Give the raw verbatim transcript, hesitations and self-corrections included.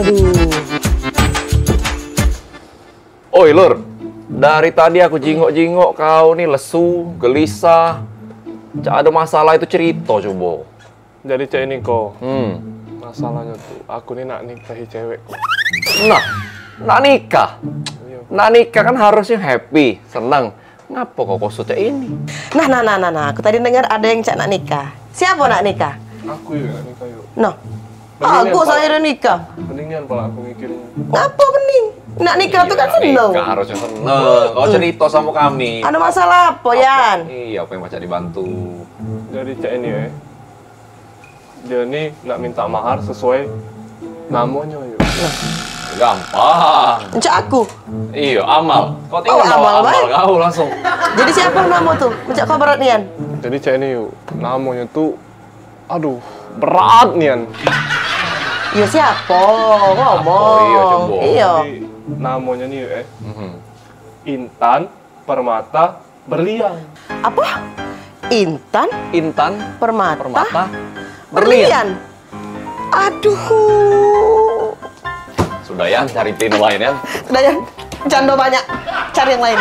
Aduh. Oi, Lur. Dari tadi aku jingok-jingok kau ni lesu, gelisah. Cak ada masalah itu cerita coba. Jadi cak ini ko. Hmm. Masalahnya tu, aku ni nak nikahi cewek ko. Nah, nak nikah. Iya. Nak nikah kan harusnya happy, senang. Ngapo kau kosot cak ini? Nah, nah, nah, nah, nah. Aku tadi dengar ada yang cak nak nikah. Siapa nak nikah? Aku yuk nak nikah yuk. Nah. Mendingan aku kalau saya udah nikah. Mendingan kalau aku mikirin. Ngapa mending? Nak nikah tuh kan seneng. Nikah harusnya seneng. Kau cerita sama kami. Ada masalah apa, Yan? Iya, apa yang pacak dibantu? Jadi cak ini ya. Dia ni nak minta mahar sesuai namonyo yuk. Gampang. Cak aku. Iya, Amal. Kau tinggal bawa Amal, Amal kau langsung. Jadi siapa namo tu? Cak kau berat nian. Jadi cak ini yuk. Namonyo tu, aduh, berat nian. Ya siapa? Ngomong. Apa? Iya, coba. Iya. Jadi namonyo ni yuk eh. Mhm. Intan Permata Berlian. Apa? Intan? Intan Permata? Permata Berlian. Berlian. Aduh. Sudah ya, cari tim lain ya. Sudah ya. Jando banyak. Cari yang lain.